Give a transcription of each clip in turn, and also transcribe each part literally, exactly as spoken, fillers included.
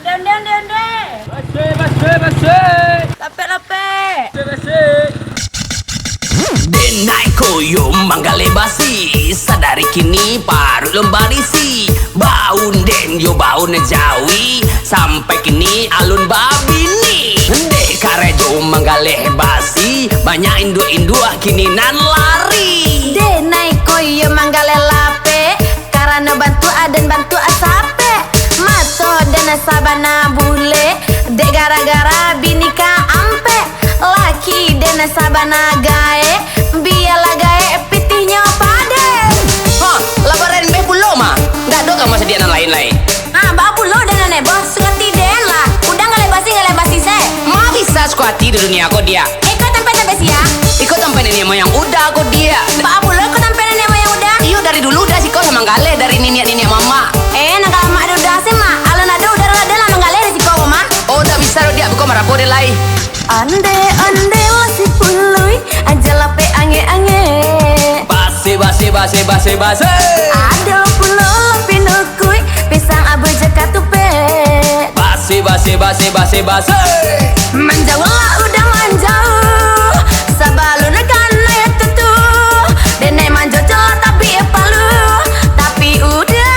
Onde, onde, onde. Basi, basi, basi. Lapek, lapek. Basi, basi. Denai koyo manggaleh basi, sadari kini paruik lun barisi. Baunden yo baun jawi, sampai kini alun babini. Dek karajo manggaleh basi, banyak induak-induak kini nan lari. Denai koyo manggaleh lapek, karano bantuak aden bantuak sapek. Mato den sabana bulek, dek gara-gara bini ka ampek. Laki den sabana gaek, bialah gaek pitihnyo padek. Ha, labaran beh pulo mah. Ndak ado ka masadiak nan lain lai. Ha, baa pulo den nan heboh, sukati den lah. Udang galeh basi, galeh basi se. Ma bisa sukati di dunia ko, Diak? Iko tampek-tampek sia? Iko tampek niniak moyang Uda ko, Diak. Baa pulo iko tampek niniak moyang Uda? Iyo, dari dulu Uda siko lah manggaleh dari niniak-niniak mamak. Eh, nan ka lamak di Uda se mah. Alun ado Uda lah den lah manggaleh di siko ko mah. Oh, ndak bisa doh, Diak, bukan marapo den lai. Onde, onde lah si puluik, aja lapek angek-angek. Basi, basi, basi, basi, basi. Ado pulo lah pinukuik, pisang abu je katupek. Basi, basi, basi, basi, basi. Manjauahlah Uda manjauah, sabalun kanai tutuah. Denai manjojol tapi palu, tapi Uda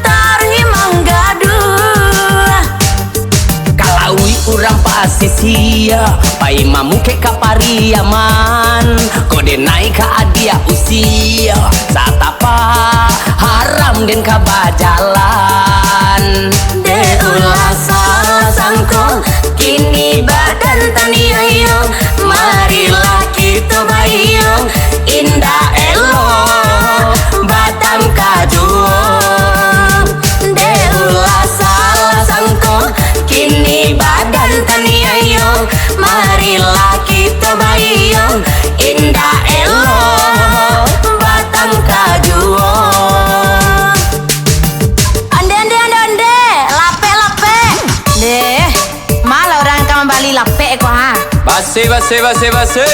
taruih manggaduah. Kalauik urang pasisia, pai mamukek ka Pariaman. Ko denai ka adiak usia, satapak haram den ka bajalan. Dek ulah salah sangko, kini badan taniayo. Marilah kito baiyong, indak elok batangka juo. Dek ulah salah sangko, kini badan taniayo. Marilah kito baiyong, indak elok batangka juo. Onde, onde, onde, onde, lapek, lapek. Deh, malah urang ka mambali lapek ko, ha? Basi, basi, basi, basi.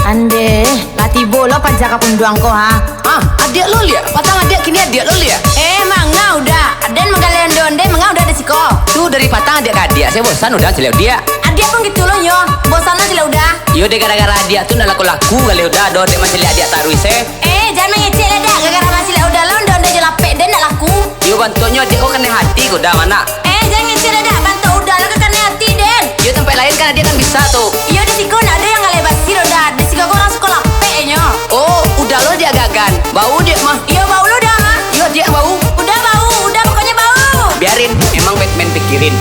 Andeh, lah tibo lo paja ka punduang ko, ha? Ah, adiak lo liak. Patang adiak, kini adiak lo liak. Eh, manga Uda. Aden manggaleh onde-onde, manga Uda di siko? Tu dari patang adiak ka adiak, se bosan Uda mancaliak adiak. Adiak pun gitu lo nyo, bosan lo mancaliak Uda. Iyo deh, gara-gara adiak tu ndak laku-laku galeh Uda doh, dek mancaliak adiak taruih se. Eh, jan mangecek lah, Dak. Gara-gara mancaliak Uda lo, onde-onde jo lapek den ndak laku. Iyo, bantuaknyo adiak ko kanai hati ko, Uda, mah. Eh, jan ngecek lah, Dak. Bantuak Uda lo ka kanai hati den. Iyo, tampek lain kan adiak kan bisa tu. Iyo, di siko ndak ado yang galeh basi doh, Dak. Di siko ko urang suko lapek nyo. Oh, Uda lo diagagan. Bau diak mah. Iyo, bau lo, Dak. Iyo, adiak bau. Uda bau, Uda pokoknyo bau. Biarin, emang Batman pikirin.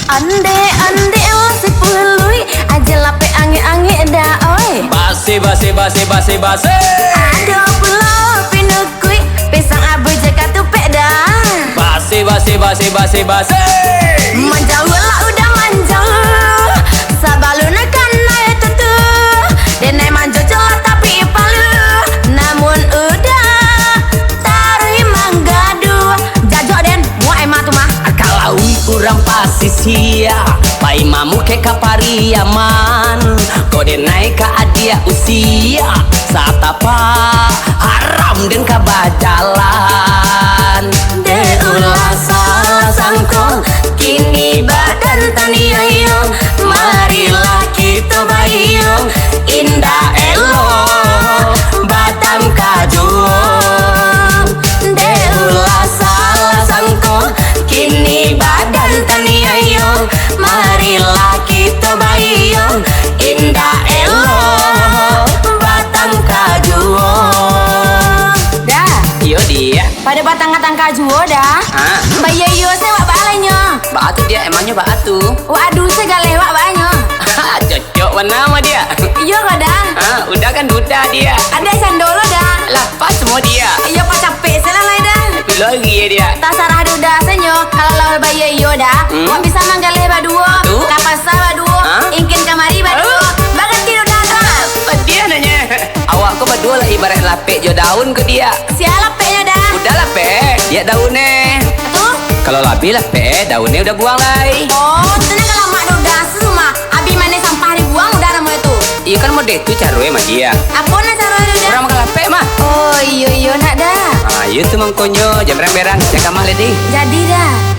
Andeh, andeh lah si puluik, aja lapek angek-angek dah, oi. Basi, basi, basi, basi, basi. Ado pulo pinukuik, pisang abu je katupek dah. Basi, basi, basi, basi, basi. Manjauahlah Uda manjauah, sabalun kanai tutuah. Denai manjojol tapi palu, namun Uda taruih manggaduah. Jajok den, muak emang tu mah. Kalauik urang pasisia, pai mamukek ka Pariaman. Ko denai ka adiak usia, satapak haram den ka bajalan. Dek ulah salah sangko, kini badan taniayo. Marilah kito baiyong, indak elok batangka juo. Dek ulah salah sangko, kini badan taniayo. Marilah kito baiyong, indak elok batangka juo. Dah. Iyo, diak. Pado batangka-tangka juo dah. Ah. Baiyo-iyo se wak baa lai nyo. Baa tu diak, emangnyo baa tu? Wak adu se galeh wak baa nyo. Cocok bana mah diak. Iyo ko dah. Ah, Uda kan duda diak. Ado sando lo dah. Lah, pas semua diak. Iyo, pas capek se lah lai dah. Pilo ari ya diak. Tasarah Uda se nyo. Kalau lah baiyo-iyo dah, hmm, wak bisa manggaleh baduo. Tu? Ka pasa baduo. Hah? Ingkin kamari baduo. Hah? Baganti Uda dah. Padiah nanya. Awak ko baduo lah ibarat lapek jo daun ko diak. Sia lapeknyo dah? Uda lapek, diak daunnyo. Tu? Kalau lah abih lapek, daunnyo Uda buang lai. Oh, tu nan ka lamak dah Uda se mah. Abih maneh sampah dibuang Uda namonyo tu. Iyo kan model tu caronyo mah diak. Apo nan caro Uda? Urang makan lapek mah. Oh, iyo, iyo, nak dah. Ah, iyo tu mangkonyo, jan berang-berang, jan kamah leding. Jadi dah.